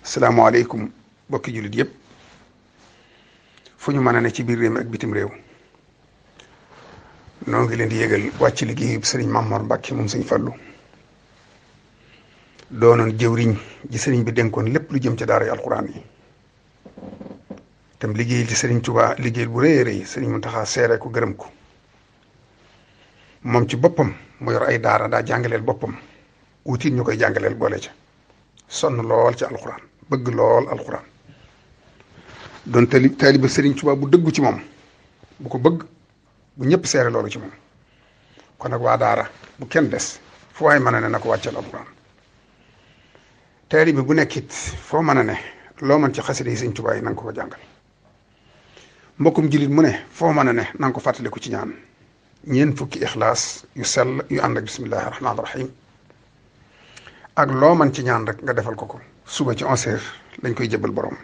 salaamaaleykum bokki jullit yëpp fu ñu mën a ne ci biir réew mi ak bitim réew noo ngi leen di yëgal wàcc liggéeyu sëriñ Mamor Mbackè moom sëñ Fallu doonoon jëwriñ ji sëriñ bi dénkoon lépp lu jëm ci daara alxuraan yi tam liggéeyal ci sëriñ Tuubaa liggéeyal bu rëy a rëy sëriñ Muntaxa seere ko gërëm ko moom ci boppam mu yor ay daara daa jàngaleel boppam wutit ñu koy jàngaleel boole ca sonn lool ci alxuraan bëgg lool alxuraan doon taaliba sëriñ Tuubaa bu dëggu ci moom bu ko bëgg bu ñëpp seere loolu ci moom kon nag waa daara bu kenn des fu waay mën a ne na ko wàccal alxuraan taaliba bu nekkit foo mën a ne loo mën ci xasida yi sëriñ Tuubaa yi na nga ko jàngal mbokkum jullit mu ne foo mën a ne na nga ko fàttaliku ci ñaan ñeent fukki ixlaas yu sell yu ànd ak bismillahi rahmaani rahim ak loo mën ci ñaan rek nga defal ko suba ci 11h lañ koy jëbal borom